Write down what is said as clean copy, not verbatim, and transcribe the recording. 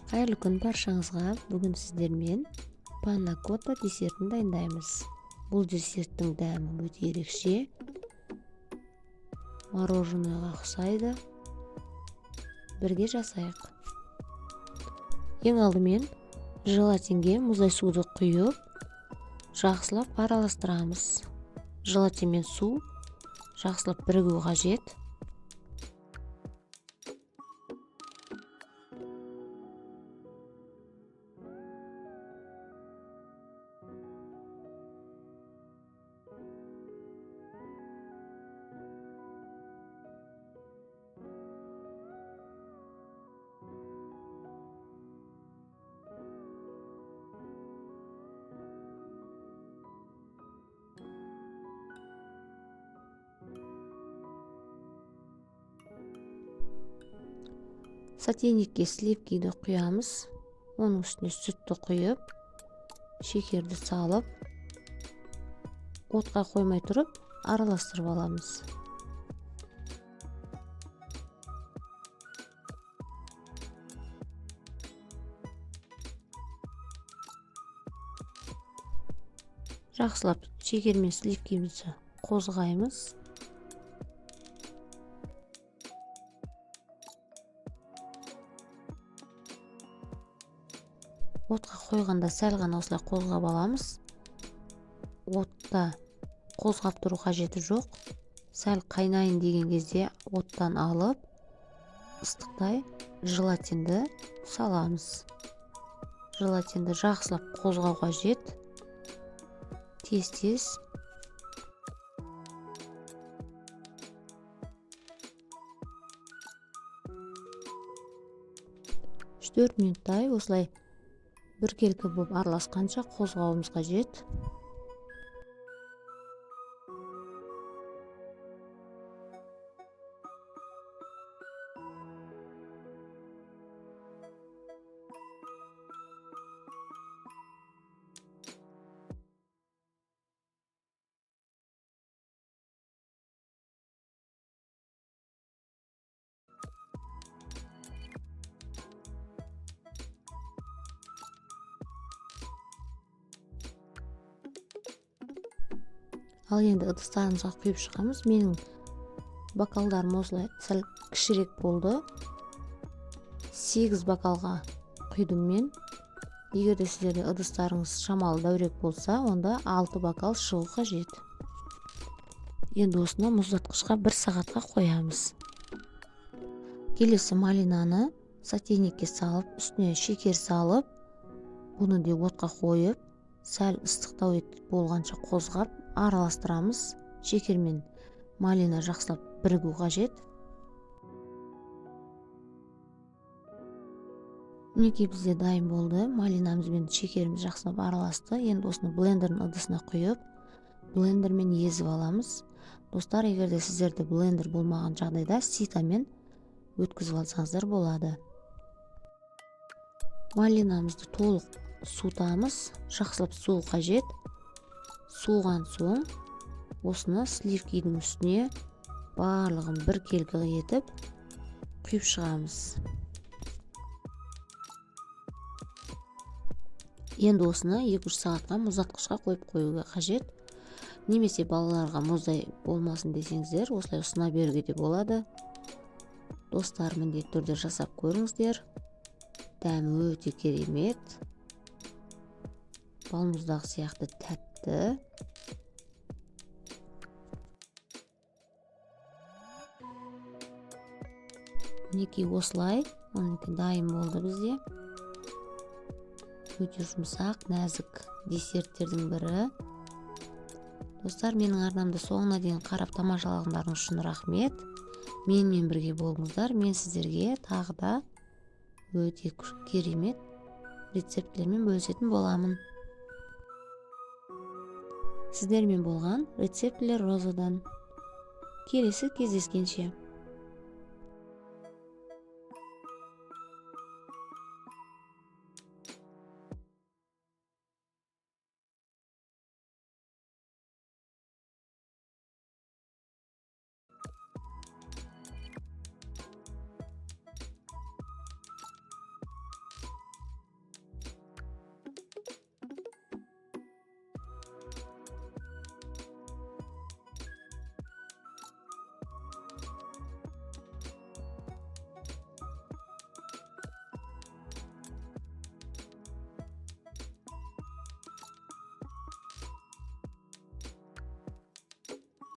Қайырлы күн баршаңызға. Бүгін сіздермен панна-котта десертін дайындаймыз. Бұл десерттің дәмі өте ерекше. Мороженоеға ұқсайды. Бірге жасайық. Ең алдымен желатинге мұздай суды құйып, жақсылап араластырамыз. Желатин мен су жақсылап бірігу қажет. Сотейникке сливкиді құямыз, оның үстіне сүтті құйып, шекерді салып, отқа қоймай тұрып араластырып аламыз. Жақсылап шекер мен сливкимізді қозғаймыз. Отқа қойғанда сәл ғана осылай қозғап аламыз. Отта қозғап тұру қажеті жоқ. Сәл қайнайын деген кезде оттан алып, ыстықтай желатинді саламыз. Желатинді жақсылап қозғау қажет. Тез-тез. 3-4 минуттай осылай біркелкі болып араласқанша қозғауымыз қажет. Ал енді ыдыстарымызға құйып шығамыз. Менің бокалдарым осылай сәл кішірек болды. 8 бокалға құйдым мен. Егер де сіздерде ыдыстарыңыз шамалы дәурек болса, онда 6 бокал шығу қажет. Енді осыны мұздатқышқа 1 сағатқа қоямыз. Келесі малинаны сотейникке салып, үстіне шекер салып, бұны да отқа қойып, сәл ыстықтау етіп болғанша қозғап араластырамыз. Шекер мен малина жақсылап бірігу қажет. Мінекей бізде дайын болды. Малинамыз бен шекеріміз жақсылап араласты. Енді осыны блендердің ыдысына құйып, блендермен езіп аламыз. Достар, егер де сіздерде блендер болмаған жағдайда ситамен өткізіп алсаңыздар болады. Малинамызды толық суытамыз. Жақсылап суу қажет. Суыған соң осыны сливкидің үстіне барлығын біркелкі етіп құйып шығамыз. Енді осыны 2-3 сағатқа мұздатқышқа қойып қоюға қажет. Немесе балаларға мұздай болмасын десеңіздер, осылай ұсына беруге де болады. Достар, міндетті түрде жасап көріңіздер. Дәмі өте керемет. Балмұздақ сияқты тәтті. Мінекей осылай, мінекей дайын болды бізде. Өте жұмсақ, нәзік десерттердің бірі. Достар, менің арнамды соңына дейін қарап тамашалағандарыңыз үшін рахмет. Менімен бірге болыңыздар. Мен сіздерге тағы да өте керемет рецептілермен бөлісетін боламын. Сіздермен болған рецептілер Розадан. Келесі кездескенше.